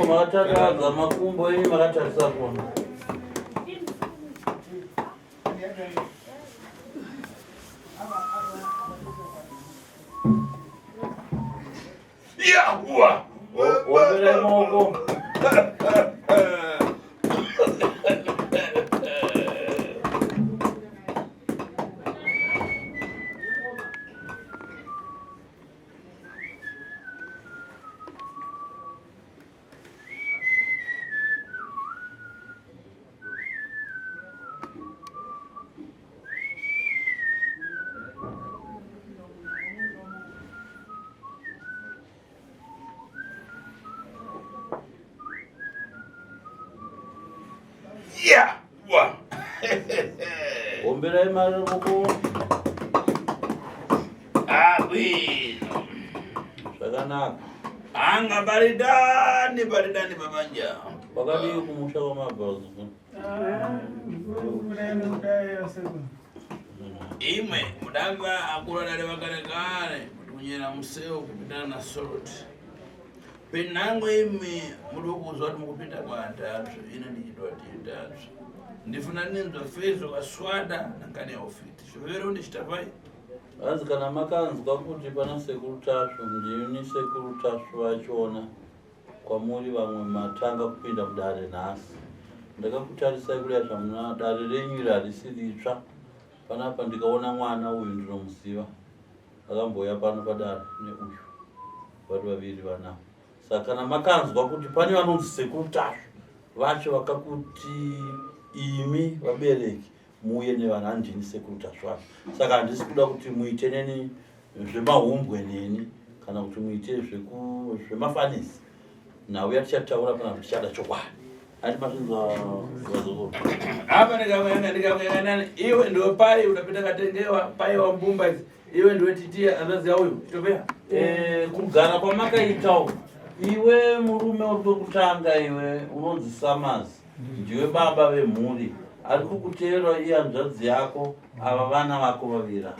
Maoko makatarisa makumbo enyu makatarisa kuno. Yahuwa! Omberai maoko. Yeah. Wa. Omberai maoko. Ah, bwino. Zvakanaka. Anga baridani baridani babanja. Kwakadii kumusha kwamabva vazukuru? Imwe mudamba akura dare vakare kare kuti kunyera museu kupindana na salt. Penango imwe muri kuzwa kuti mukupinda kwa atatu ine ndichidwa titatu. Ndifuna ninzwa fezo kaswada nankani ya ofiti. Shuvero ndichitapai. Hanzi kana makanzwa kuti pana sekuru Tasvu ndini sekuru Tasvu vachona kwamuri vamwe matanga kupinda mudare nhasi. Ndakakutarisai kudai zvamuna dare renyu iri harisi ritsva. Panapa ndikaona mwana uyu ndinomuziva akambouya pano padare neuyu vari vaviri vanavo. Saka kana makanzwa kuti pane vanonzi sekuru Tasvu vacho vakakuti imi vabereki muuye nevana handini sekuru Tasvu vacho. Saka handisi kuda kuti muite neni zvemahumbwe neni kana kuti muite zvemafanisi. Nhau yatichataura pana tichada chokwadi. Handi mazvinzwa vazukuru. Apa ndikauya ndikauya nani iwe ndiwe pai unapinda katengewa pai wa mbumba idzi iwe ndiwe titia hanzvadzi yauyu chitopera. Kugara kwamakaitawo iwe murume uri kwekutanga iwe unonzi Summers ndiwe baba vemhuri ari kukuteera iye hanzvadzi yako ava vana vako vaviri ava.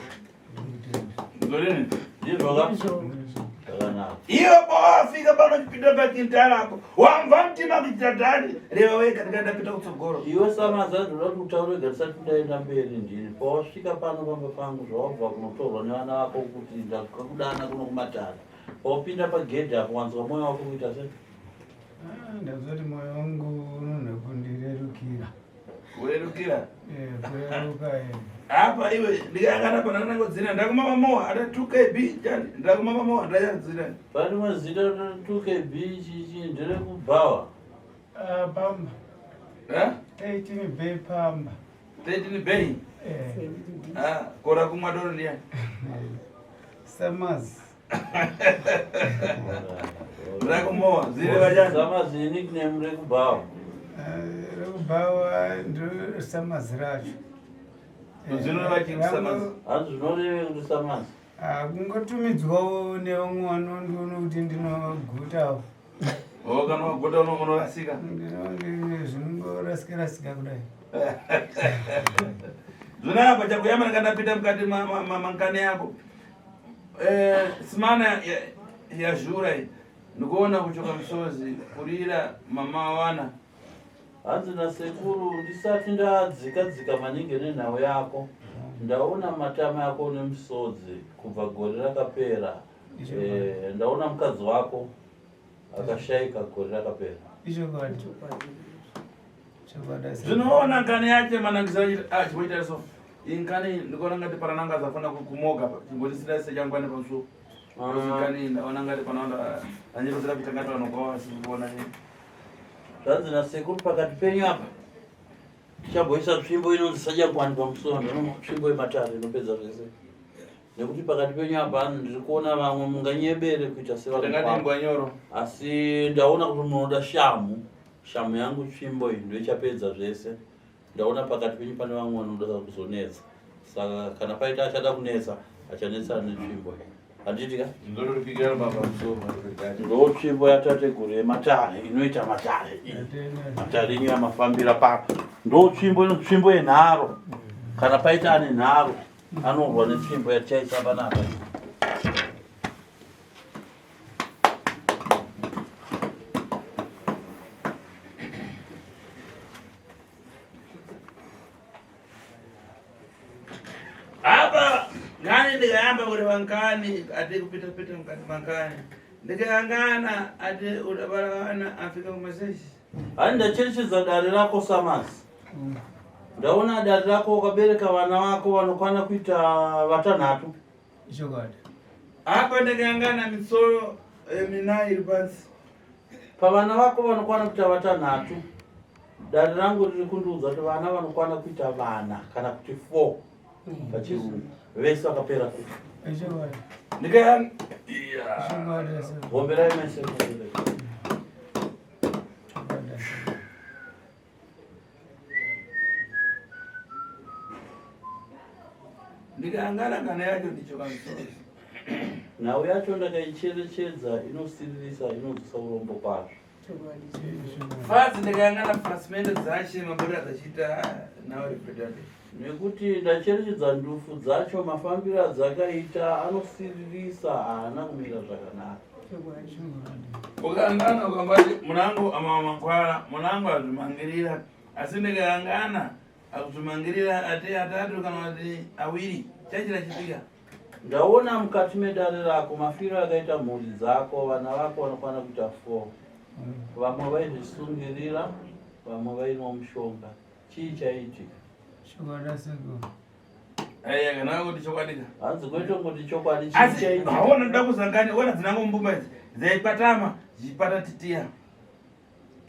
Ndolini? Ndizvo ka? Zvakanaka. Iwe pawafika pano chipinda pakintara apo wamva mutima kuitira dani reva wega ndikandapinda kutsogoro. Iwe Summers hanzi ndoda kuti utaure wega tisati ndaenda mberi ndini pawasvika pano pamba pangu zvawabva kunotorwa nevana vako kuti ndakakudana kuno kumatare pawapinda pagedhi apo wanzwa mwoyo wako kuita sei? Ndazwa kuti mwoyo wangu unonha kundirerukira. Kurerukira? Kureruka. Apa iwe ndikangana pana nango dzina ndakumama mowa ata 2KB chani ndakumama mowa ndachadzira. Pane mazita 2KB chichi nderekubhawa. Pamba. Eh? 13 Bay Pamba. 13 Bay. Kora kumwa doro ndiani? Summers. Ndakumowa zile vajani. Summers ni nickname rekubhawa. Rekubhawa ndo Summers racho. Zvinoreva chii Summers? Hanzi zvinoreva kuti Summers. Kungotumidzwawo nevamwe vanondiona kuti ndinogutawo. Oh, kana waguta unorasika. Zvinongorasika rasika kudai. Zvino apa chakuyama ndakandapinda mukati mankani yako. Simana yazhura iyi. Ndikuona kuchoka misozi kurira mama wana. Hanzi nasekuru ndisati ndadzika dzika maningi nenhau yako. Ndaona matama yako nemisodzi kubva gore rakapera. Ndaona mukadzi wako akashaika gore rakapera. Ichokwadi. Zvinoona nkani yache manangisa chimboita so. Inkani ndikuona ngati parananga zafana kumoga chimbotisira sechangwani pamusuwo. Inkani ndaona ngati panaona anyerozera kuita ngati vanogwa asi kuona ni. Zvanzi nasekuru pakati penyu apa tichamboisa tsvimbo inonzi sajangwani pamusuwo ndino tsvimbo yematare inopedza zvese. Nekuti pakati penyu apa ndiri kuona vamwe munganyebere kuita sevari Ndakati kwako. imbwa nyoro. Asi ndaona kuti munoda shamhu. Shamhu yangu tsvimbo iyi ndoichapedza zvese. Ndaona pakati penyu pane vamwe vanoda kuzonetsa. Saka kana paita achada kunetsa, achanetsana netsvimbo iyi. Handiti ka? Ndoripikira baba musuwo. Ndo tsvimbo yatateguru yematare inoita matare iyi. Matare enyu amafambira pano. Ndo tsvimbo ino tsvimbo yenharo. Kana paita ane nharo anorwa netsvimbo yatichaisa panapa. ndikayamba kuti vankani ati kupitapita mukati mankani ndikayangana ati udabala vana afika kumaseshi. Hani ndacherechedza dare rako Samasi. Ndaona dare rako wakabereka vana vako vanokwana kuita vatanhatu. Ichokwadi. Apa ndikayangana misoro mina iri pansi. Pavana vako vanokwana kuita vatanhatu, dare rangu riri kundiudza kuti vana vanokwana kuita vana kana kuti 4 pachirungu vese vakapera kufa. Ichokwadi. Ndikayang Ichokwadi sekuru. Gomberai mese gomberai. Chokwadi sekuru. Ndikayangana kana yacho ndichoka misoro. Nhau yacho ndakaicherechedza inosiririsa inodzosa urombo kwazvo. Ichokwadi. Fadzi ndikayangana fasimende dzache mabura dzachiita nawo ripedade. Nekuti ndacherechedza ndufu dzacho mafambiro adzakaita anosiririsa haana kumira zvakanaka. Chokwadi. Ukangana ukangwati munangu amamakwara munangu azvimangirira asi ndikayangana akuzvimangirira ati atatu kana kuti awiri chachira chipika. Ndaona mukati medare rako mafiro akaita mhuri dzako vana vako vanokwana kuita 4. Vamwe vaizvisungirira, vamwe vainwa mushonga. Chii chaiitika? Chokwadi sekuru. Aiya kana kuti chokwadi ka. Hanzi kwete kuti chokwadi chii Asi chaiitika? haona ndoda kuzangani ona dzinango mbumba idzi dzaipatama dzichipata titiya.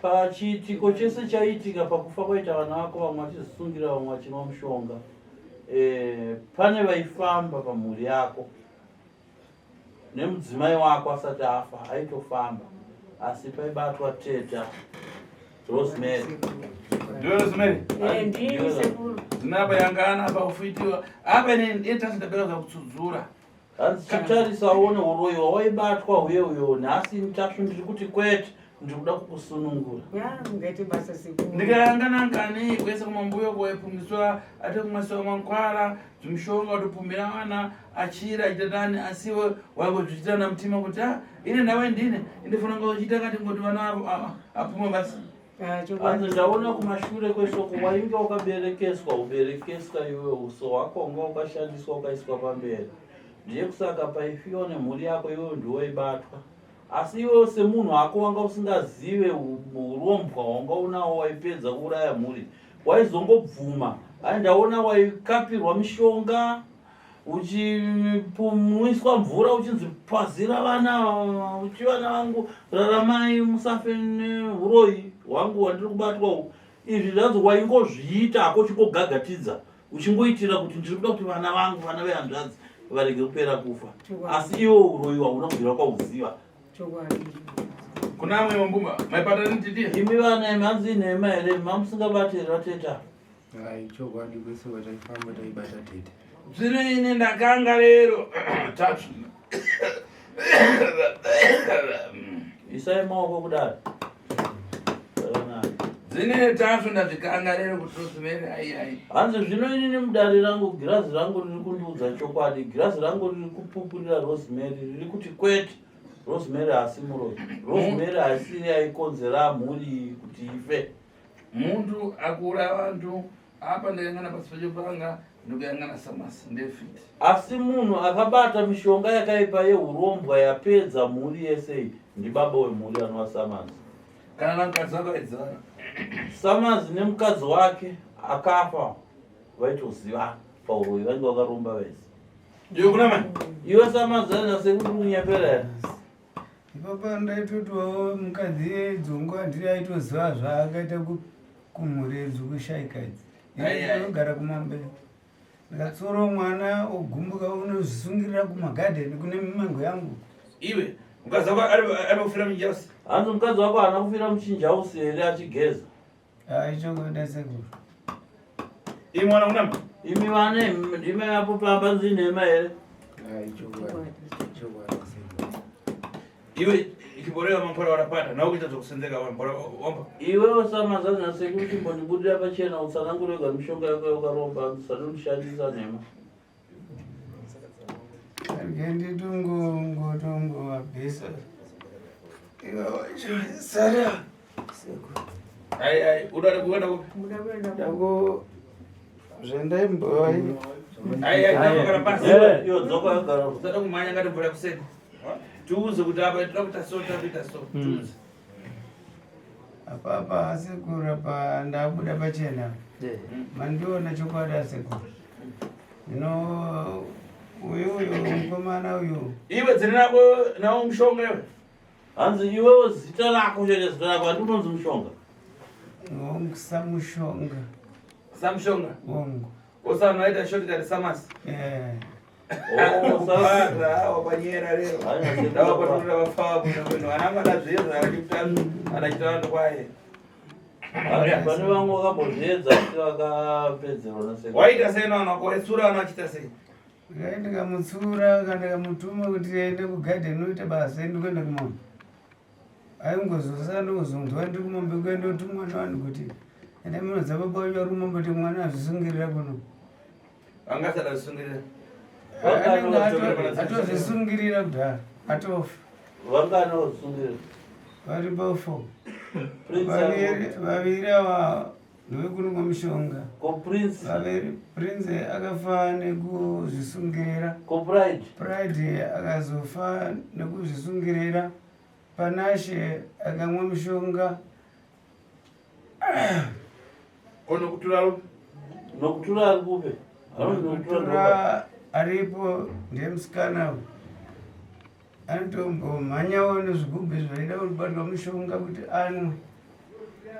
Pachiitiko chese chaiitika pakufa kwaita vana vako vamwe vachizvisungira vamwe vachinwa mushonga. Pane vaifamba pamhuri yako nemudzimai wako asati afa aitofamba asi paibatwa teta Rosemary. Ndiwe Rosemary? Ndini sekuru. Dzinapa yangana apa kufuitiwa apa ine tasi ndapera zvakutsudzura. Hanzi chitarisa uone uroyi hwawaibatwa huye uyo nhasi Tasvu ndiri kuti kwete ndiri kuda kukusunungura. Ya, mungaite basa sekuru. Ndikayangana ngani kwese kumambuyo kwaipumiswa ati kumwasiwa mankwara zvimushonga kutopumira vana achira achitatani asiwe waingozviitira namutima kuti a ine ndawe ndine indifuna ngochiita kati ngoti vana apumwe basi. Ah, chokwadi. Hanzi ndaona kumashure kweshoko wainge wakaberekeswa uberekeswa iwe uso hwako wanga wakashandiswa ukaiswa pamberi. Ndiye kusaka paifiwa nemhuri yako iwewe ndiwe waibatwa. Asi iwewe semunhu hako wanga usingazive urombwa wanga unawo waipedza kuuraya mhuri. Waizongobvuma. Ai ndaona waikapirwa mishonga uchipumwiswa mvura uchinzi pazira vana uchi vana vangu raramai musafe neuroyi hwangu hwandiri kubatwa uhu. Izvi zvanzi waingozviita hako uchingogagatidza uchingoitira kuti ndiri kuda kuti vana vangu vana vehanzvadzi varege kupera kufa. Asi iwo uroyi hauna kubvira kwauziva. Chokwadi. Kuna amwe mambumba maipatani titiya. Imi vana imi hanzi inhema here mamusingabati here vateta? Hai chokwadi kwese kwataifamba taibata tete. Zvino ine ndakanga rero tatu. Isai maoko kudaro. Zvakanaka. Dzine tatu ndazvikanga rero kuti Rosemary ai ai. Hanzi zvino inini mudare rangu girazi rangu riri kundiudza chokwadi. Girazi rangu riri kupupurira Rosemary riri kuti kwete. Rosemary haasi muroyi. Rosemary haasiri aikonzera mhuri iyi kuti ife. Muntu akura vantu apa ndakangana pasi pechopanga ndikuyangana samasi ndefiti. Asi munhu akabata mishonga yakaipa yehurombwa yapedza mhuri yese iyi ndibaba wemhuri anova Samazi. Kana namukadzi wake vaidzana. Samazi nemukadzi wake akafa vaitozivana pauroyi vange vakaromba vese. Ndiwe kuna mai? Iwe Samazi aina sekuti kunyepera here? Ipapo ndaitotiwo mukadzi dzungu handiri aitoziva zvaakaita kumhuri dzokushaika idzi. Ai, ai. Ndinogara kumambe. Ndikatsoro mwana ogumbuka unozvisungirira kumagadheni kune mimango yangu. Iwe mukadzi wako ari kufira muchinjausi. Hanzi mukadzi wako haana kufira muchinjausi here achigeza? Hai chokwadi sekuru. Imi mwana kuna Imi vana imi ndime apo pamba nzinhema here? Hai chokwadi. Chokwadi sekuru. Iwe chiborewa mankwara warapata nawo kuita zvokusenzeka wambora wamba. Iwewe Samazi nasekuru chimbondibudira pachena utsanangure wega mishonga yako yaukaromba usandondishandisa nhema. Ngenditongongotongovabvisa. Sara. Sekuru. Ai ai unoda kuenda kupi? Muda kuenda kupi? Dako zvendaimbova Ai, ai, ndakagara pasi. Iwe, iwe dzoka yogara. Usada kumhanya ngati mvura kuseko. Tiuze kuti apa tinoda kuita so, tinoda kuita so. Tiuze. Apapa asekuru apa ndabuda pachena. Mandiona chokwadi asekuru. Zvino uyu uyu mukomana uyu Iwe dzine nako nawo mushonga iwe. Hanzi iwewe zita rako chete zita rako handi unonzi mushonga. Samushonga. Samushonga. Wongo. Osana waita shortcut Samas. Eh. Oh, sasa. Kupata wapanyera leo. Haya, sekuru. Ndawa patonda vafaa kuno kwenu. Ana mwana zvezvo akachita anachita vanhu kwaye. Hanzi pane vamwe vakambozviedza asi vakapedzerwa nasekuru. Waita sei nawana wako? Waitsura vana vachiita sei? Ndai ndikamutsura kana ndikamutuma kuti aende kugadheni oita basa ende kuenda kumombe. Aingozosa ndozonzwa ndiri kumombe kuenda otumwa nevanhu kuti enda munodza baba wacho ari kumombe kuti mwana azvisungirira kuno. Angasada kusungirira. Anenge atozvisungirira kudhara atofa. Vangani vazvisungirira? Varipo four. Prince Vaviri ako. vaviri ava ndevekunwa mushonga. Ko Prince. Vaviri Prince akafa nekuzvisungirira. Ko Pride. Pride akazofa nekuzvisungirira. Panashe akamwa mushonga. Kono kutura rupi? Nokutura ari kupi? Anonzi Nokutura ndokupi? Tura aripo ndiye musikana anotombomhanyawo nezvigubhu zvaida kubatwa mushonga kuti anwe.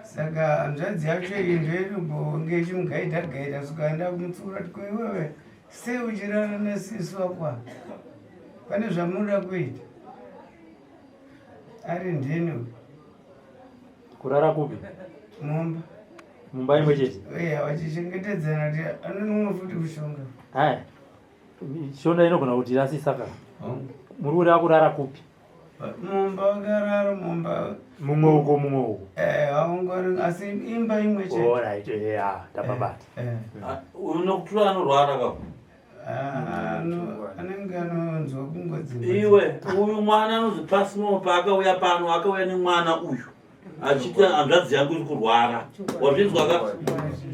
Saka hanzvadzi yacho iyi ndoinombonge ichimugaidha gaidha saka ndakumutsiura kuti ko iwewe sei uchirara nasisi wako apa? Pane zvamunoda kuita. Ari ndini uyu. Kurara kupi? Mumba. Mumba imwe chete. Eya vachichengetedzana kuti anonwa futi mushonga. Haya. Shona inogona kuti rasisa ka. Muri kureva kurara kupi? Mumba vakarara mumba. Mumwe uko mumwe uko. Eh, haungori asi imba imwe chete. Alright, yeah, tapabata. Eh. Uyu Nokutura anorwara ka. Anenge anonzwa kungodzimba. Iwe uyu mwana anonzi Pasimo paakauya pano akauya nemwana uyu achiti hanzvadzi yangu iri kurwara. Wazvinzwa ka?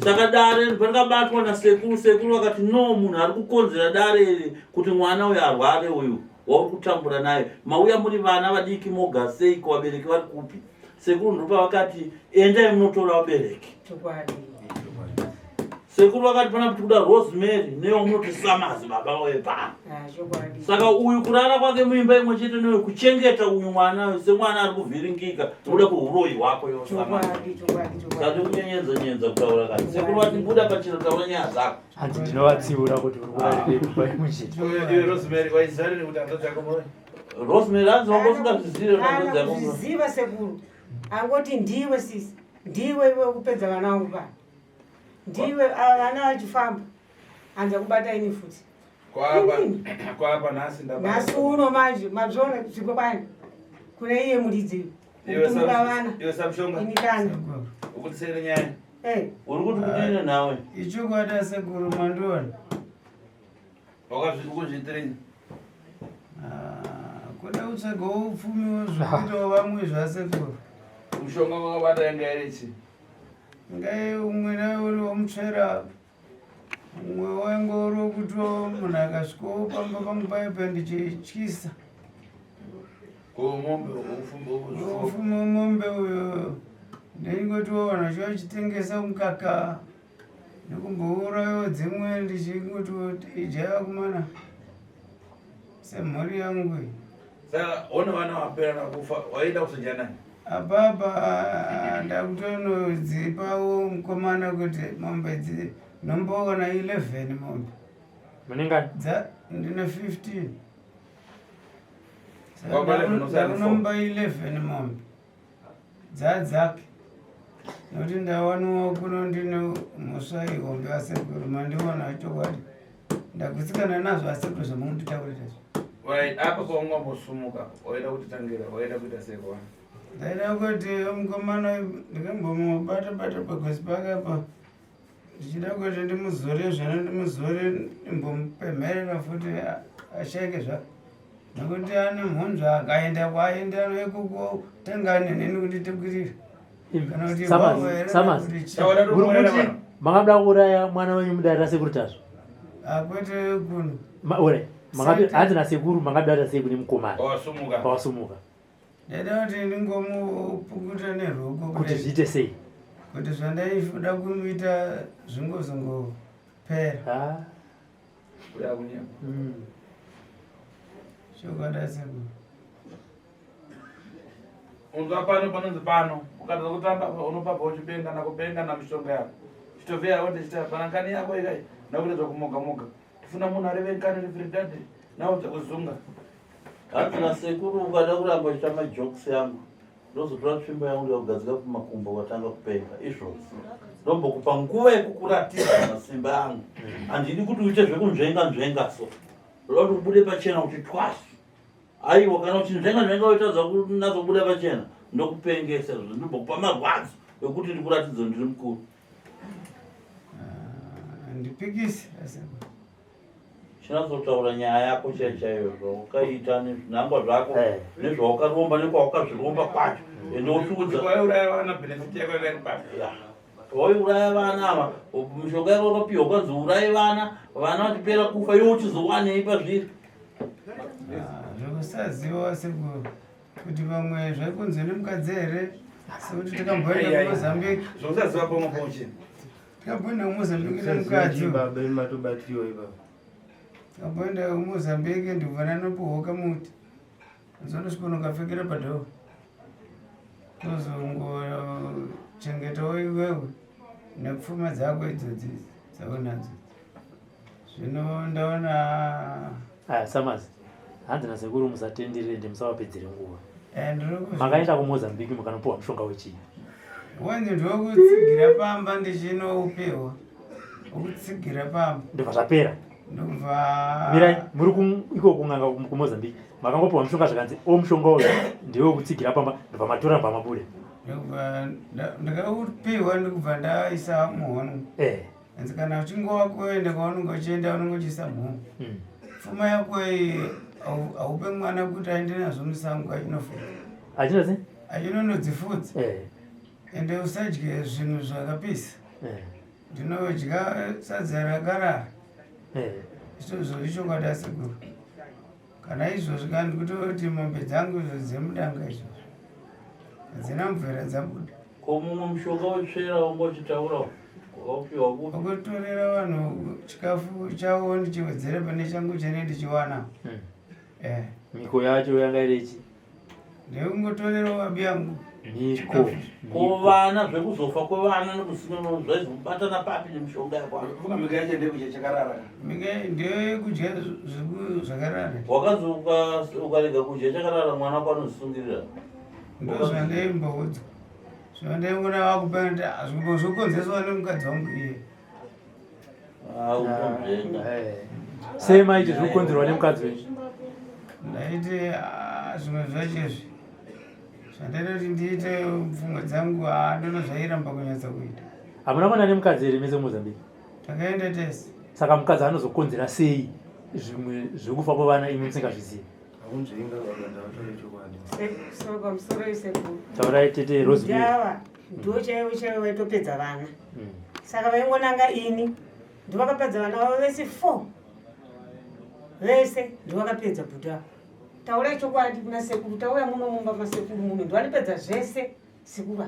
Saka dare parakabatwa nasekuru, sekuru vakati no munhu ari kukonzera dare iri kuti mwana uyu arware uyu wauri kutambura naye. Mauya muri vana vadiki moga sei ko vabereki vari kupi? Sekuru ndopavakati endai munotora vabereki. Chokwadi. Sekuru vakati pana kuti kuda Rosemary newamunoti Samazi baba wepano. Ah, chokwadi. Saka uyu kurara kwake muimba imwe chete newe kuchengeta uyu mwana uyu semwana ari kuvhiringika nokuda kweuroyi hwako iwe Samazi. Chokwadi, chokwadi, Saka chokwadi. kunyenyenza nyenza kutaura kani. Sekuru vati buda pachena taura nyaya dzako. Hanzi ndinovatsiura kuti uri kurarira mumba imwe chete. Iwe Rosemary waiziva rini kuti hanzvadzi yako muroyi? Rosemary hanzi wanga usingazvizive kuti hanzvadzi yako muroyi. Kuzviziva sekuru. Angoti ndiwe sisi. Ndiwe iwe kupedza vana vangu pano. Ndiwe vana vachifamba. Anza kubata ini futi. Kwapa Inini? kwapa nhasi ndabata. Nhasi uno manje mazviona zviko kwani. Kune iye muridzi. Iwe Kutumura vana. Iwe Samushonga. Ini kana. Ukutisere nyaya. Eh. Uri kuti kudini nawe? Ichokwadi asekuru mandiona. Wakazvitirei? Kuda kutsvagawo upfumi zvekuitawo vamwe zvasekuru. Mushonga wakabata yanga iri chii? Ngai umwe naye uri womutsvera umwe wainge uri wekutiwo munhu akasvikawo pamba pangu paipa ndichityisa. Ko mombe upfumi Upfumi wemombe uyo ndingotiwo vanhu vachiva vachitengesa mukaka nekumbourayawo dzimwe ndichingoti idyai vakomana semhuri yangu iyi. Saka ona vana vapera nakufa waida kuzodya nani? Apapa ndakutonodzipawo mukomana kuti mombe idzi ndomboona 11 mombe. Munengani? Ndine 15. Saka Wapa 11 usati four. ndakunomba 11 mombe dzadzake nokuti ndawaniwa kuno ndine mhosva ihombe asekuru mandiona chokwadi ndagutsikana nazvo asekuru zvamunditaurira izvo. Right, apa paungambosumuka waida kutitangira waida kuita sei kwaani? Ndaida kuti mukomana ndikambomubata bata pagosi pake apa ndichida kuti ndimuzore zvino ndimuzore ndimbomupemherera futi ashaike zvake nekuti ane mhunzva akaenda kwaaenda ikoko tanga neneni kunditekurira kana kuti Samazi, wawa here Samazi. kuti chii. Muri kuti makada kuuraya mwana wenyu mudare rasekuru Tasvu? Akwete kuno. Ore, Sati. hanzi nasekuru makabata sei kune mukomana Pawasumuka. pawasumuka Ndaida kuti ndingomupukuta nerwoko kuti kudai. zviite sei? Kuti zvandaida kumuita zvingozongopera. Ah, Kuda kunyema. Chokwadi asekuru. Unzwa pano panonzi pano. Ukatadza kutamba apa unopabva uchipenga nakupenga namishonga yako. Chitovheya yako tichita pana nkani yako ikai nakuita zvakumoga moga. Tifuna munhu areve nkani refiridhadhi nawo dzakuzunga. Hanzi nasekuru ukada kuramba uchiita majokes yangu ndozotora tsvimbo yangu ndikakugadzika kumakumbo ukatanga kupenga izvozvo ndombokupa nguva yekukuratidza masimba angu. Handidi kuti uite zvekunzvenga nzvenga so ndoda kuti ubude pachena kuti twasu. Aiwa, kana uchinzvenga nzvenga uitadza kunatsobuda pachena ndokupengesa izvozvo, ndombokupa marwadzo ekuti ndikuratidze kuti ndiri mukuru. Handipikisi asekuru. Chinatsotaura nyaya yako chaiyo chaiyo, zvaukaita nezvinangwa zvako Eh. nezvaukaromba nekwawakazviromba kwacho, ende wotiudza. Waiuraya vana benefit yako yanga iri papi. Ya. Waiuraya vana ava, mishonga yako wakapiwa ukanzi urai vana, vana vachipera kufa, iwe uchizowanei pazviri? Zvekusaziva sekuru kuti vamwe zvaikunzi nemukadzi here, sekuti tikamboenda kuMozambique. Zvokusaziva pomwe pomwe. Tikamboenda kuMozambique Zvokusaziva nemukadzi. chii baba imi matobatiwa ipapa. Tikamboenda kuMozambique ndibva ndanopiwa kamuti. Nzonosvika unokapfekera padhoo. Tozongochengetawo iwewe nepfuma dzako idzodzi dzaunadzo. Zvino ndaona Aya Samazi, hanzi nasekuru musatenderere ende musavapedzere nguva. Ndiri kuzvi- Makaenda kuMozambique mukanopiwa mushonga wechii? Wanzi ndokutsigira pamba ndichinoupiwa. Ukutsigira pamba. Ndobva zvapera. Ndobva Mirai, muri iko kun'anga kuMozambique. Makangopiwa mushonga zvakanzi o mushonga uyu ndewekutsigira pamba, ndobva matora ndobva mabuda. Ndobva ndakaupiwa ndikubva ndaisa muhomwe. Hanzi kana uchinge wakuenda kwaunenge uchienda unenge uchiisa muhomwe. Pfuma yako iyi haupe mwana kuti aende nazvo musango achinofudza. Achina sei? Achinonodzifudza. Ende usadye zvinhu zvakapisa. Ndinodya sadza rakarara. Izvozvo ichokwadi asekuru. Kana izvozvo kana ndikutoti mombe dzangu izvo dzemudanga izvozvo hadzina mvura dzabuda. Ko mumwe mushonga wetsvera wanga uchitaura wakaupiwa kupi? Wekutorera vanhu chikafu chavo ndichiwedzera pane changu chane ndichiwana. Miko yacho yanga iri ichi? Ndekungotorerawo babi yangu. Miko. Ko vana zvekuzofa kwevana nekusinga zvaizobatana papi nemishonga yako? Funga mika yacho ndeyekudya chakarara. Mika ndeyekudya zvakarara. Wakanzi ukarega kudya chakarara mwana wako anozvisungirira. Ndozvandaimboudzwa. Zvandaingona vakupa kuti zvimbo zvokonzeswa nemukadzi wangu iye. Unonzvenga. Sei maiti zviri kukonzerwa nemukadzi wenyu? Ndaiti zvimwe zvacho izvi zvandaida kuti ndiite pfungwa dzangu ndono zvairamba kunyatsa kuita. Hamuna kuenda nemukadzi here mese kuMozambique? Takaenda tese. Saka mukadzi anozokonzera sei zvimwe zvekufa kwevana imi musingazvizivi? Akunzvenga baba ndavataure chokwadi. So pamusoro isekuru. Taurai tete Rosemary. Ndava ndo chaivo chaivo vaitopedza vana. Saka vaingonanga ini ndovakapedza vana vavo vese 4. Vese ndovakapedza bhuta. Taurai chokwadi kuna sekuru, tauya muno mumba masekuru muno ndovanopedza zvese sekuru.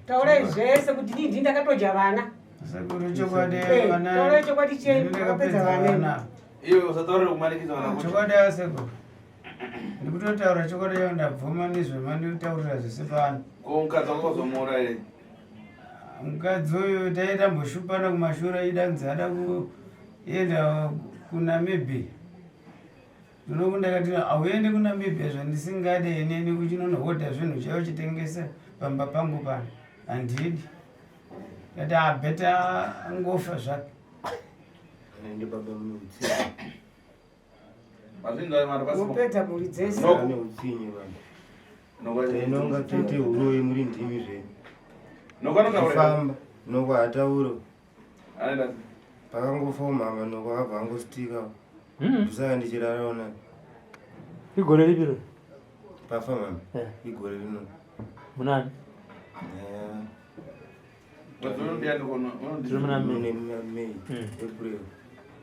Taurai zvese kuti ndini ndini ndakatodya vana. Sekuru chokwadi vana. Taurai chokwadi chenyu ndini ndakapedza ndakapedza vana. vana. Iwe usataurire kumanikidza vana kuti. Chokwadi asekuru. Ndikutotaura chokwadi chavo ndabvuma nezvemanditaurira zvese pano. Ko mukadzi wako wazomuura here? Mukadzi uyu taitamboshupana kumashure idanzi ada kuenda kuNamibia. Ndinokunda ndakati hauendi kuNamibia zvandisingade inini kuchinonohodha zvinhu chaivo chitengesa pamba pangu pano. Handidi. Ndati abheta angofa zvake. Ende baba mune utsinye. Mazvinzwa mari pasimo. Mopedza mhuri dzese. Mune utsinye baba. Tainonga tete huroyi muri ndimi zvenyu. Noko anotaura. Kufamba noko hataura. Anoenda. Pakangofa mama noko akabva angostika. Ndosaka ndichirarawo naye. Igore ripi ro? Pafa mama. Igore rino. Munani? Mwedzi uno ndiani kuno? Tiri muna May. Muna May. April.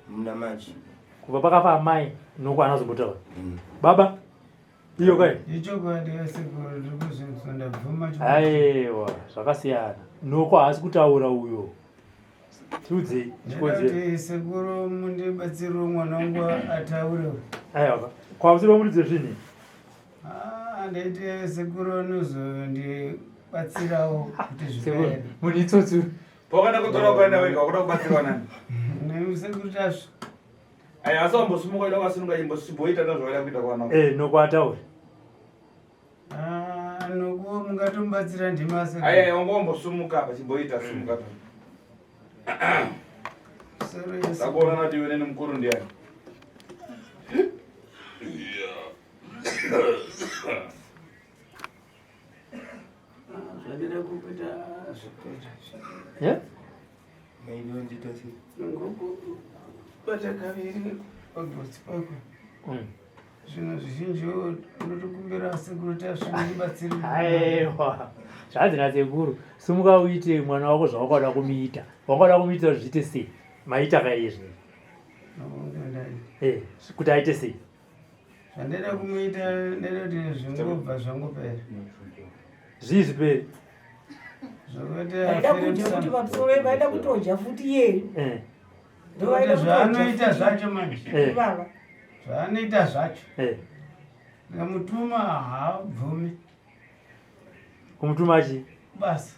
Muna March. Kubva pakafa amai Noku anazombotaura. Baba iyo kai? Ichokwadi asekuru ndiri kuzvinzwa ndabvuma chokwadi. Aiwa zvakasiyana. Noku haasi kutaura uyo. Tiudzei chikonzero. Ndinoti sekuru mundibatsirewo mwana wangu ataure. Aiwa kwausiri wamuridzo zvinhu. Ah, ndaiti sekuru anozondibatsirawo kuti Sekuru zvipere. munhu itsotsi. Pawakaenda kutora ukaenda wega wakuda kubatsirwa nani? Sekuru Tasvu. Ayi asi wambosimuka uida kwasununga imbosiboita ndozvawaida kuita kwana. Eh Noku ataure. Ah, Noku mungatomubatsira ndima sekuru. Ayi ayi wanga wambosimuka apa chimboita simuka apa. Sorry, sekuru. Takuona kuti iwe neni mukuru ndiani. Zvandida kuita zvipera. Yeah? Maidonjita sei? Ngokubata kaviri pagotsi pako. Zvinhu zvizhinji unotokumbira sekuru Tasvu ndibatsire. Aiwa zvanzi nasekuru simuka uite mwana wako zvawakada kumuita. Wakada kumuita kuti zviite sei? Maita kai izvi. Eh kuti aite sei? Zvandida kumuita ndida kuti zvingobva zvangopera. Zvii zvipere? Zvokuti Vaida afire kudya kuti musana. pamusoro vaida kutodya futi iye. Eh Ndovaida Kuti zvaanoita zvacho manje. eh Ivava. Zvaanoita zvacho. eh Ndikamutuma haabvumi kumutuma chi basa.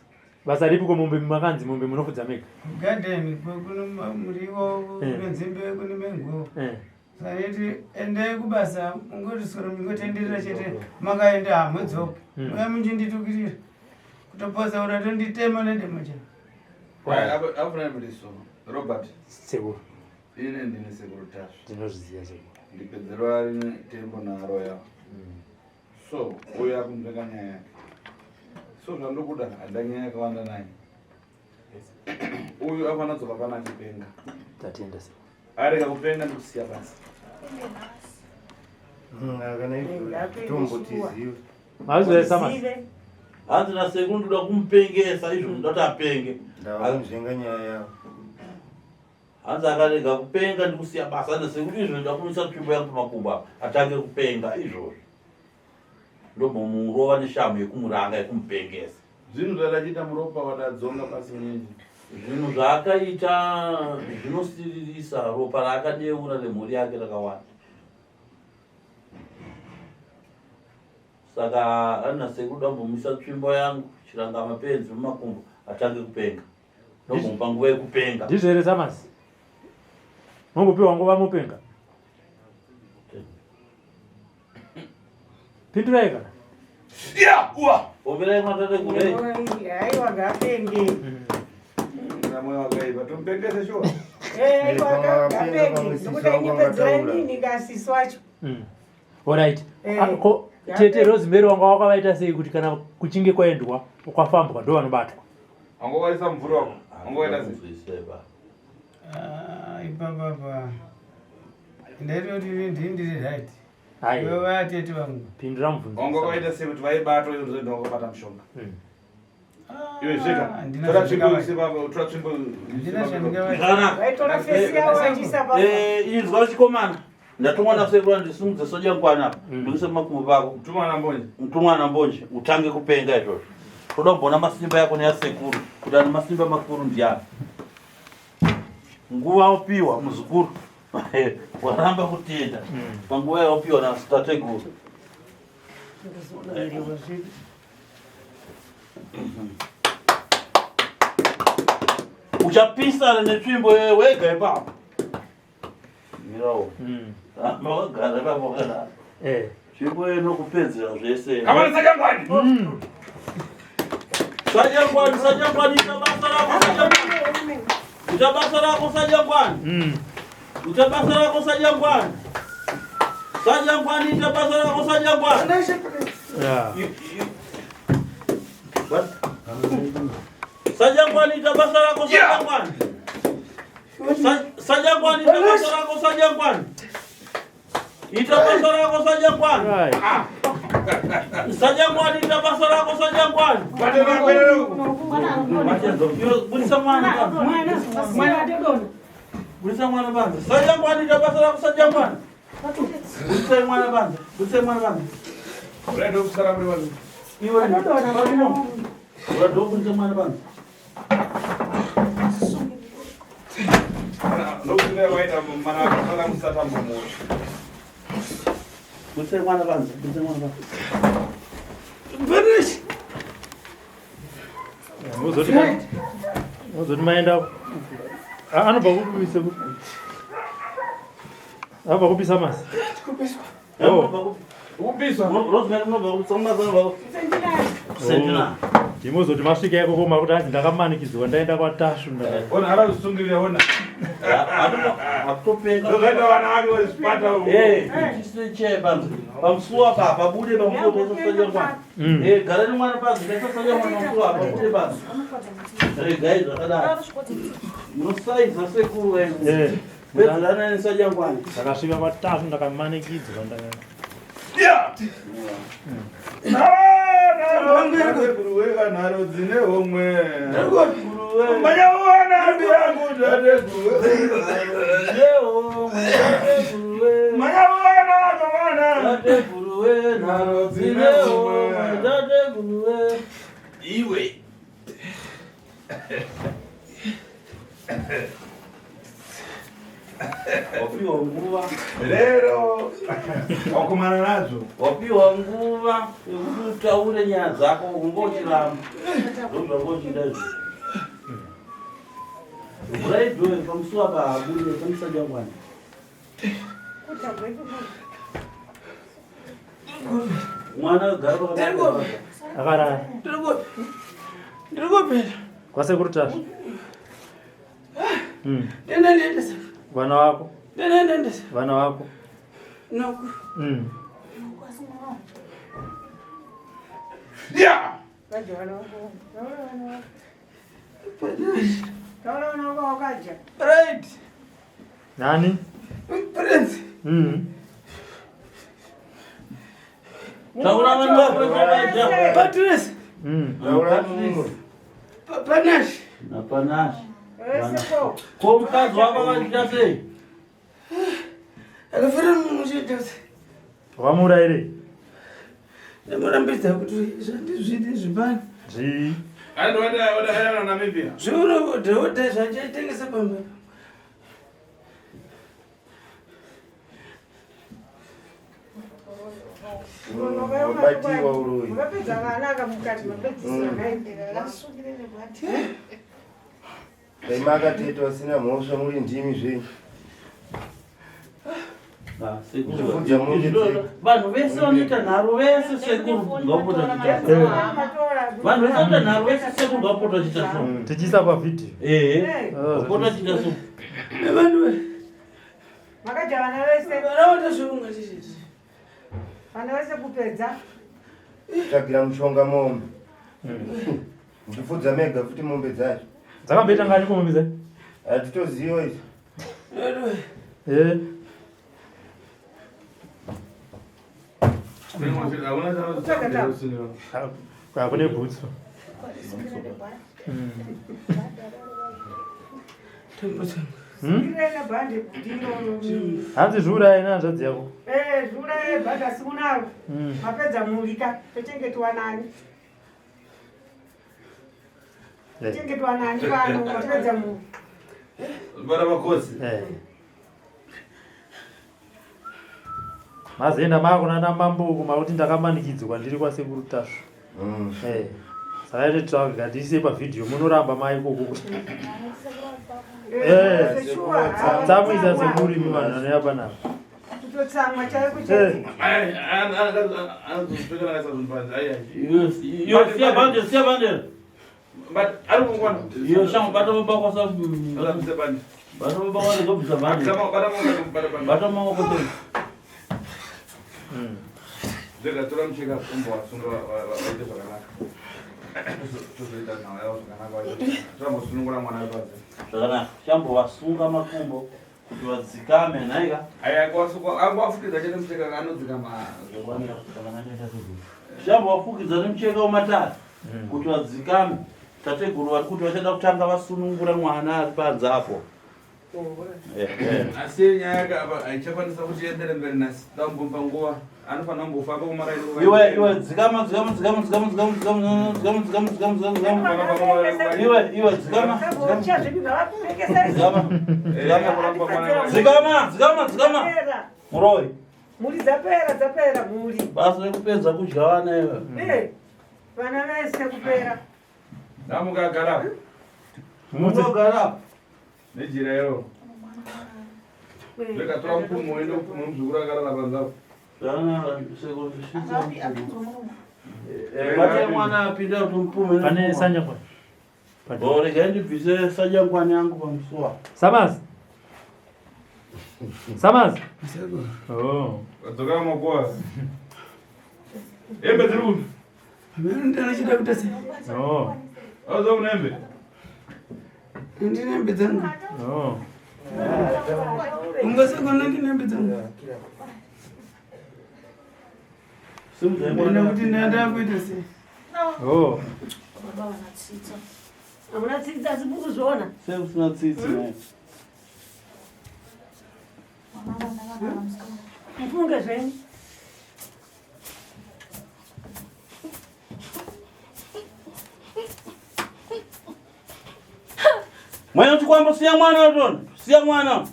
basa ripi ko mombe makanzi mombe munofudza mega. Kugadheni kune muriwo, Eh. kune nzimbe, kune mengo. Eh Saniti endai kubasa mungoti soro mungotenderera chete makaenda hamudzoki. Uya muchinditukirira. Kutoposa kuti atonditema nedemo chero. Ayi afuna muriso. Robert sekuru ine ndini sekuru Tasvu. ndinozviziva sekuru. Ndipedzerwa rini tembo naro yavo. So uyo akunzvenga nyaya yake. So zvandokuda handa nyaya yakawanda naye. Uyu afana dzoka pana achipenga. Tatenda sekuru. Arega kupenga ndikusiya basa. Kana izvo tombotizive. Mazviziva sama. Zive. Hanzi nasekuru ndoda kumupengesa izvo ndoda kuti apenge. Ndava kunzvenga nyaya yavo. Hanzi akarega kupenga ndikusiya basa nasekuru izvo ndoda kumisa tsvimbo yangu pamakumbo apa atange kupenga izvozvo. Ndombomurova neshamhu yekumuranga yekumupengesa. Zvinhu zvadachiita muropa wadadzonga pasi nyinji. Zvinhu zvaakaita zvinosiririsa ropa raakadeura remhuri yake rakawanda. Saka ana sekuru dambomisa tsvimbo yangu chiranga mapenzi mumakumbo atange kupenga. Ndombomupa nguva yekupenga. Ndizvo here Samasi? Mombopiwa nguva mupenga. Pindurai kana. Ya, uwa. Omberai matateguru ei. Aiwa ngapenge. Moyo wakaipa tomupengese shuwa. Eh, aiwa Pamwe akapenga, ngapenge. pamwe sisi Nokuti wangu ainyepedzera angataura. inini ngasisu wacho. Alright. Eh. Ah, ko tete Rosemary wanga wakavaita sei kuti kana kuchinge kwaendwa kwafambwa ndo vanobatwa. Wangowarisa mvuri wako. Wangowaita sei? Kunzwiseba. Ah, ipapapa. Ndaitoti ndini ndiri right. Hai. Ivo vatete vangu. Pindura mubvunzo. Wangowaita sei kuti vaibatwa iwe ndozoenda wakabata mushonga. Iwe zveka. Handina Tora tsvimbo zvandingavaita. use baba, tora tsvimbo. Handina zvandingavaita. Zvakanaka. Vaitora fesi yavo vachiisa pa. Eh, inzwa chikomana. Ndatumwa nasekuru andisimudze soja ngwana apa. Ndikuise mumakumbo pako. Tuma na mbonje. Mutumwa nambonje utange kupenga izvozvo. Toda kumboona masimba yako neyasekuru kuti ane masimba makuru ndiani. Nguva wapiwa muzukuru waramba kutenda panguva yawapiwa natateguru. Uchapisana netsvimbo wega ipapo. Mirawo. Ramba wakagara ipapo wakadaro. Eh. Tsvimbo inokupedzera zvese. Kamani sanyangwani. Sajangwani, sajangwani, ita basa rako, sajangwani. Ita basa rako, sajangwani. Ita basa rako, sajangwani. Sajangwani, ita basa rako, sajangwani. Yeah. What? Sajangwani, ita basa rako, sajangwani. Sajangwani, ita basa rako, sajangwani. Ita basa rako, sajangwani. Right. Sajangwani, ita basa rako, sajangwani. Batana kwenda huko. Budisa mwana. Mwana, mwana atodona. Budisa mwana panze. Sajangwani ita basa rako sajangwani. Budisai mwana panze. Budisai mwana panze. Unoenda kusara muri vanhu. Iwe ndino. Urado budisa mwana panze. Ndokuti waita mana kana musata mumwe. Budisai mwana panze. Budisai mwana panze. Finish. Mozoti mozoti maenda Ah, anobva kupi sekuru? Anobva kupi Samasi? Oh. Kupiswa. Rosemary unobva kupi? Samasi unobva kupi? Sentinel. Ndimozoti masvika ikoko makuti hanzi ndakamanikidzwa ndaenda kwaTasvu ndaka. Ona arazvisungirira ona. Akutopenga. Ndokaita vana vake vazvipata. Eh, tisine chair panze. Pamusuwo apa pabude pamusuwo paisa sajangwani. Eh, garani mwana panze, ndaisa sajangwani pamusuwo apa pabude panze. Regai zvakadaro. Munosaiza sekuru venyu. Eh. Pedzerana nesajangwani. Ndakasvika kwaTasvu ndakamanikidzwa ndaka. Yeah. Tateguru nharo dzine homwe. Manyawana yangu tateguru. Manyawana mwana. Tateguru nharo dzine homwe. Tateguru Iwe. Wapiwa nguva. Lero wakumana nazvo. Wapiwa nguva yekuti utaure nyaya dzako ungochiramba. Ndozvangochida izvo. Vhurai dhoe pamusuwo apa habude pamusajangwani. Mwana agara pakadai. Akarara. Ndiri kupinda. Kwasekuru Tasvu. Ndenda ndiendesa. Vana vako. Ndenda ndiendesa. Vana vako. Noku. Yeah. Vadya vana vako. Taura vana vako. Taura vana vako wakadya. Right. Nani? Prince. Taura vana vako wakadya. Patrice. Taura mumwe. Panash. Napanashi. Vese ko. Ko mukadzi wako akaita sei? Akafanira mumuchitose. Wakamuurayirei? Ndamurambidza kuti zvandizvidi zvipani. Zvii? Aenda wada Namibia. Zviunoodhaodha zvachaitengesa pamba. Wabatiwa uroyi. Mukapedza vana akamukati mapedzisira. Dai makateta vasina mhosva muri ndimi zvenyu. Kuzvifudza mombe dzenyu. Vanhu vese vanoita nharo vese sekuru ngavapota vachiita so. Vanhu vese vanoita nharo vese sekuru ngavapota vachiita so. Tichiisa pavhidhiyo. Ehe. Vapota vachiita so. Nevanhu Makadya vana vese. vanaota zveumwe chete. Vana vese kupedza. Tsvagira mushonga mombe. Muchifudza mega futi mombe dzacho. Dzakamboita ngani kumombe dzacho? Hatitoziva izvi. Eh. Kune bhutsu. Sungirei nebhande ndiro. Hanzi zviuraye nehanzvadzi yako. Eh, zviuraye bhande asi munaro. Mapedza murika tochengetwa nani? Tochengetwa nani pano mapedza mu. Bana makosi. Mazoenda makunana mambo uku makuti ndakamanikidzwa ndiri kwasekuru Tasvu. Eh. Saka ite tsvaga tiise pavhidhiyo munoramba mai ikoko kuti. Eh. Tsamwisa sekuru imi vanhu vanouya panapa. Kutotsamwa chaiko chaiko. Iyo siya bande, siya bande. But ari kungwana. Iyo shangu bata mabako sa. Bata bande. Bata mabako ndobvisa bande. Bata maoko tena. Zvega tora mucheka umbo wasunga waite zvakanaka. Tozoita nhau yavo zvakanaka. Torambosunungura mwana ari panze. Zvakanaka. Shambovasunga makumbo kuti vadzikame nhaika. Aya angowafukidza chete mucheka anodzikama. Shambovafukidza nemucheka wematare kuti vadzikame. Tateguru vari kuti vachada kutanga vasunungura mwana ari panze apo. Asi nyaya yake apa haichakwanisa kuti iendere mberi nhasi. Dakumbomba nguva. Anofanira kumbofamba kumaraini. Iwe iwe dzikama dzikama dzikama dzikama dzikama dzikama dzikama dzikama dzikama dzikama dzikama. Iwe iwe dzikama. Dzikama. Dzikama dzikama dzikama. Muroi. Mhuri dzapera dzapera mhuri. Basa rekupedza kudya vana iwe. Eh. Vana vese kupera. Ndamukagara. Mukagara. Nejira iro. Rekatora mupfumo uende kupfuma muzukuru akarara panze apo. Bate mwana apinda kuti mupfume. Pane sanyangwani. Oh, regai ndibvise sanyangwani yangu pamusuwa. Samazi. Samazi. Oh. Wadzoka makuwa. Hembe dziri kupi? Hameno ndanochida kuita sei? Oh. Auza une hembe? Ndine hembe dzangu. Oh. Ungasekona ndine hembe dzangu. Simudzai Ndina mwana. kuti ndada kuita sei? Oh. Baba vanatsitsa. Hamuna tsitsi asi mukuzviona. Sei usina tsitsi naye? Mama vana vana vamusikana. Mufunge zvenyu. Mwana chikwambo siya mwana utoni. Siya mwana.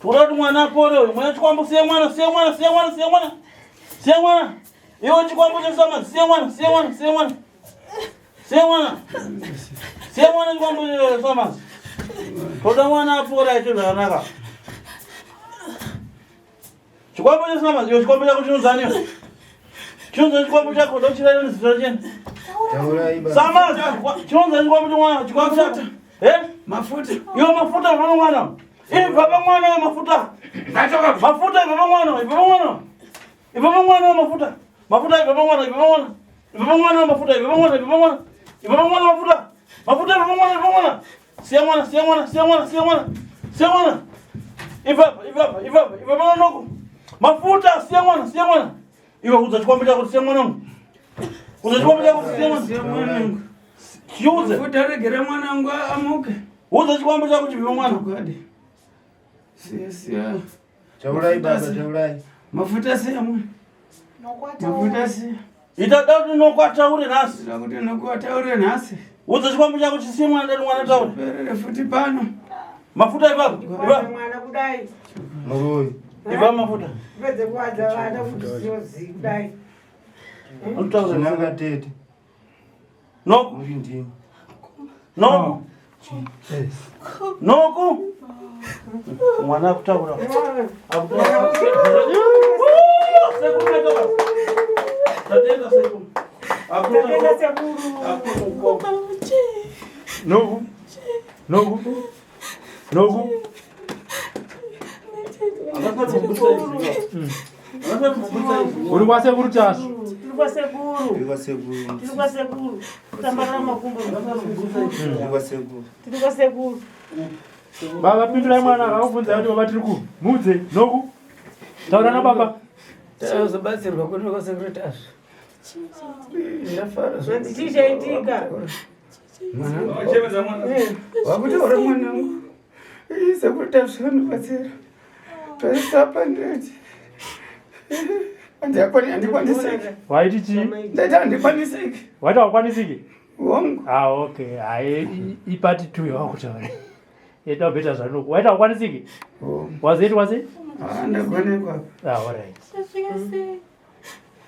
Toda kuti mwana apore uyu. Mwana chikwambo siya mwana, siya mwana, siya mwana, siya mwana. Siya mwana. Iwe chikwambo chesama, siya mwana, siya mwana, siya mwana. Siya mwana. Siya mwana chikwambo chesama. Toda mwana apore aite zvakanaka. Chikwambo chesama, iwe chikwambo chako chinonzani? Chinonzani chikwambo chako, ndochiraira nezita chena. Taurai baba. Sama, chinonzani chikwambo chomwana, chikwambo chako. Eh? Mafuta. Iwe mafuta ibva mwana. Ibva pamwana iwe mafuta. Mafuta ibva pamwana, ibva pamwana. Ibva pamwana iwe mafuta. Mafuta ibva pamwana, ibva pamwana. Ibva pamwana iwe mafuta, ibva pamwana, ibva pamwana. Ibva pamwana mafuta. Mafuta ibva pamwana, ibva pamwana. Siya mwana, siya mwana, siya mwana, siya mwana. Siya mwana. Ibva apa, ibva apa, ibva apa, ibva pamwana noko. Mafuta siya mwana, siya mwana. Iwe udza chikwambo chako siya mwana. Udza chikwambo chako siya mwana. Siya mwanangu. Chiudze. Mafuta regera mwanangu amuke. Udza chikwambo chako chibve mwana. Chokwadi. Siya siya. Taurai baba, taurai. Mafuta siya mwana. Mafuta siya. Ita da kuti nokwataure nhasi. Ndinoda kuti nokuwataure nhasi. Udza chikwambo chako chisiye mwana dati mwana taure. Perere futi pano. Mafuta ipapo. Kuwadza Ipa. mwana kudai. Muroi. Ipa mafuta. Kupedze kuwadza vana futi siyozi kudai. Unotaura. Chinanga tete. Noku. Muri ndini. Noku. Noku. Mwana akutaura. Akutaura. Sekuru maita basa. Tatenda sekuru. Tatenda Akuna. sekuru. Akuna ukoma. Noku. Noku. Noku. Akasati kubudisa izvi. Akasati kubudisa izvi. Uri kwasekuru Tasvu. Tiri kwasekuru. Tiri kwasekuru. Tiri kwasekuru. Kutambarara makumbo. Tiri kwasekuru. Tiri kwasekuru. Baba pindurai mwana akakubvunzai kuti baba tiri ku. Mudze. Noku. Taura nababa. Tazobatsirwa kuti kwasekuru Tasvu. Ndafara. Zvanzi chii chaitika? Mwanangu. Wachemedza mwana. Wakutaura mwanangu. Sekuru Tasvu vanobatsira. Paisapa ndeti. Handikwanisiki. Waiti chii? Ndaiti handikwanisiki. Waiti haukwanisiki? Hongu. Ah, okay. Hayi ipati 2 yawakutaura. Ita beta zvanuku. Waiti haukwanisiki? Hongu. Was it was it? Ah, ndagonekwa. Ah, all right.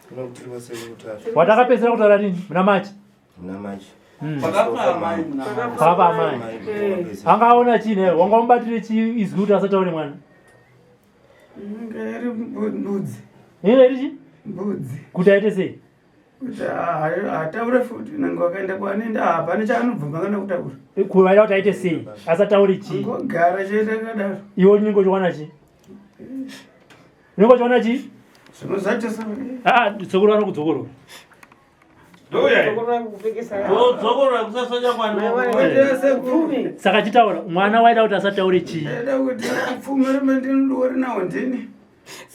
Kuno tiri kwasekuru Tasvu. Watakapedzera kutaura nini? Muna Machi. Muna Machi. Pakafa amai muna. Pakafa amai. Mai. Angaona chii naye? Wanga umubatire chii izwi kuti asataure mwana? Inenge iri mbudzi. Inenge iri chii? Mbudzi. Kuti aite sei? Kuti ataure futi nange wakaenda kwaanoenda hapana chaanobvuma kana kutaura. Kuvaida kuti aite sei? Asataure chii? Ngogara chete akadaro. Iwe unenge uchiwana chii? Unenge uchiwana chii? Zvimwe zvacho so. Ah, sekuru vanokudzokorora. Ndouya. Dzokorora kusasanyangwani. Sekuru. Saka chitaura, mwana waida kuti asataure chii? Ndaida kuti upfumi remendinodiwa nawo ndini.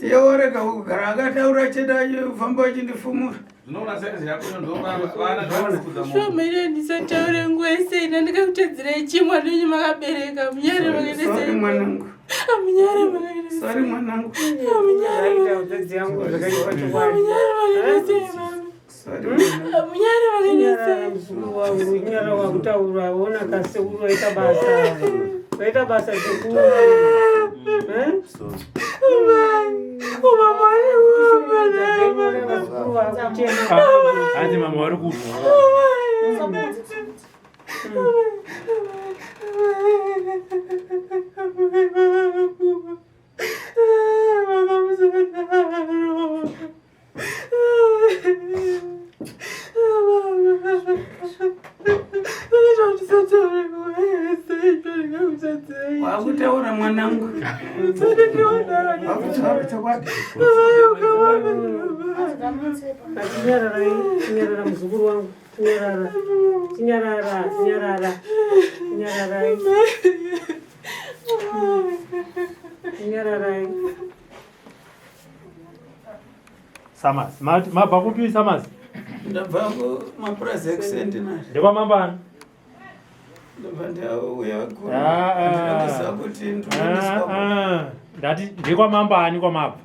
Iye worega kugara akataura chete achifamba achindifumura. Zvinoona size yako ino ndovana zvavanokuza munhu. Shoma ndisataure nguva yese ina ndikakutadzirai chii mwana wenyu makabereka munyare makaita Sorry sei mwanangu. munyare makaita sei Sorry mwanangu. munyare Zvaita hanzvadzi yangu zvakaipa chokwadi. munyare makaita sei mama Sorry mwanangu. munyare makaita Nyarara sei muzukuru wangu, nyarara wakutaura, ona kasekuru vaita basa. Vaita basa sekuru. Eh? Vazukuru vakuchema. Hanzi mama vari kufa. Wakutaura mwanangu. Wakutaura chokwadi. Chinyarara, chinyarara muzukuru wangu, chinyarara, chinyarara, chinyarara, chinyararai, chinyararai. Samas. Mabva kupi Samas? Ndabva kumapurazi ekusentinari. Ndekwamambani. Ndabva ndauya kuno. Ah, ah. Ndinoziva kuti ndinoendeswa Ah, ah. Ndati ndekwamambani kwamabva.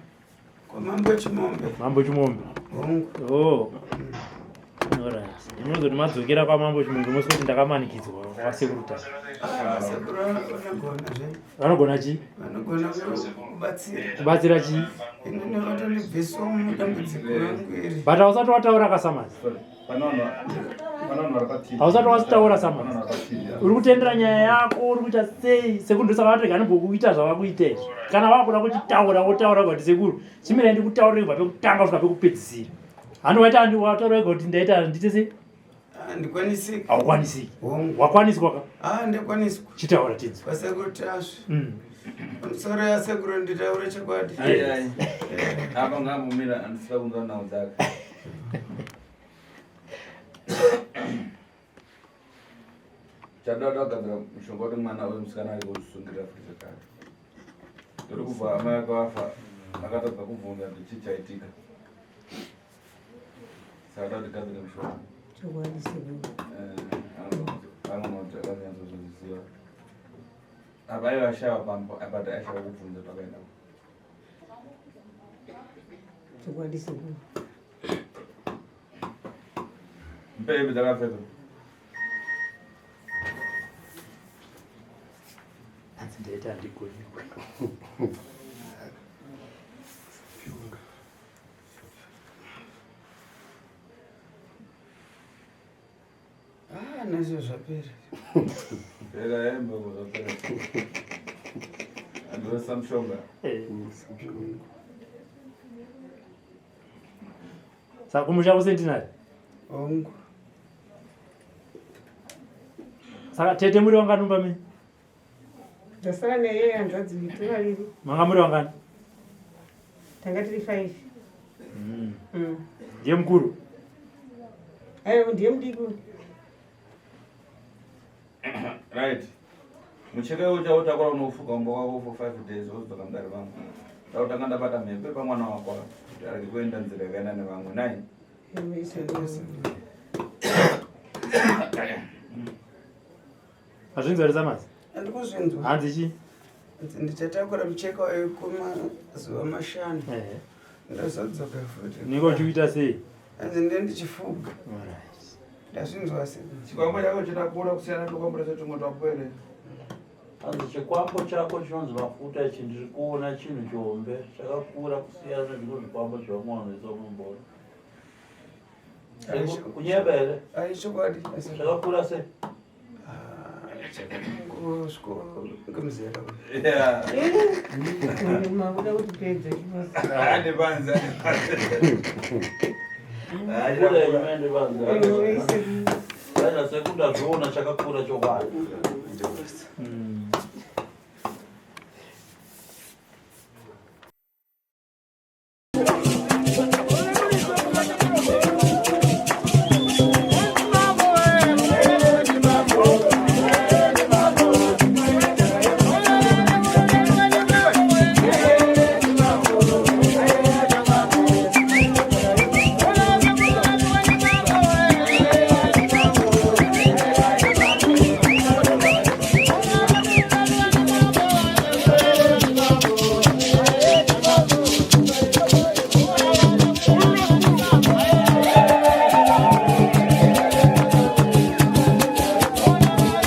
kwamambo Chimombe. Mambo Chimombe. Hongu. Oh. Alright. Ndinozoti madzokera kwamambo Chimombe musi kuti ndakamanikidzwa kwasekuru Tasvu. Ah, sekuru vanogona zve. Vanogona chii? Vanogona kubatsira. Kubatsira chii? Inini vatondibvisawo mudambudziko rangu iri. But hausati wataura kaSamasi. Hausati wasitaura Samasi. Uri kutendera nyaya yako, uri kuita sei? Sekuru ndosaka vatega anombokuita zvavakuita izvi. Kana wakuda kuchitaura wotaura kuti sekuru, chimirai ndikutaurire kubva pekutanga kusvika pekupedzisira. Handi waita handi wataura wega kuti ndaita ndiite sei? Handikwanisiki. Haukwanisiki. Hongu. Wakwaniswa ka? Ah, ndakwaniswa. Chitaura tinzwe. Kwasekuru Tasvu. Pamusoro yasekuru nditaure chokwadi. Ai ai. Apa ngambomira andisida kunzwa nhau dzake. Chadada kugadzira mushonga kuti mwana uyu musikana ari kuzvisungirira futi zvekare. Ndiri kubva amai vake vafa akatadza kubvunza kuti chii chaitika. Saka toda tigadzire mushonga. Chokwadi sekuru. Anoona kuti akanyatsozviziva. Apa aiva ashaiwa pambo but aishaiwa kubvunza pakaenda. Chokwadi sekuru. Mpe hembe dzakapfeka. Hanzi ndaita handigoni. Ah, nazvo zvapera. Pfeka hembe kuzopera. Andoresa mushonga. Saka kumusha kusentinari. Hongu. Saka tete muri wangani mumba menyu? Ndasara neye hanzvadzi tiri vaviri. Manga muri wangani? Tanga tiri five. Ndiye mukuru. Aiwa ndiye mudiki. Right. Mucheka uchautakura unofuka umba wako for 5 days wozodzoka mudare vangu. Ndautanga ndabata mhepo pamwana wako kuti arege kuenda nzira yakaenda nevamwe nai. Hazvinzwa here Samasi? Handikuzvinzwa. Hanzi chii? Hanzi ndichatakura mucheka wayo kwemazuva mashanu. Ehe. Ndazodzoka futi. Unenge uchiita sei? Hanzi ndiye ndichifuga. Alright. Ndazvinzwa sekuru. Chikwambo chako chinakura kusiyana netukwambo twese tumwe twapwere. Hanzi chikwambo chako chinonzi mafuta ichi ndiri kuona chinhu chihombe chakakura kusiyana nezvimwe zvikwambo zvevamwe vanhu vese vamunombona. Kunyeba here? Ai chokwadi. Chakakura sei? Chakangosviko ngemuzera. Yeah. Makuda kutipedza chibasa. Ane panze, ane panze. Kura yenyu maende panze. Vaina sekuru ndazviona chakakura chokwadi.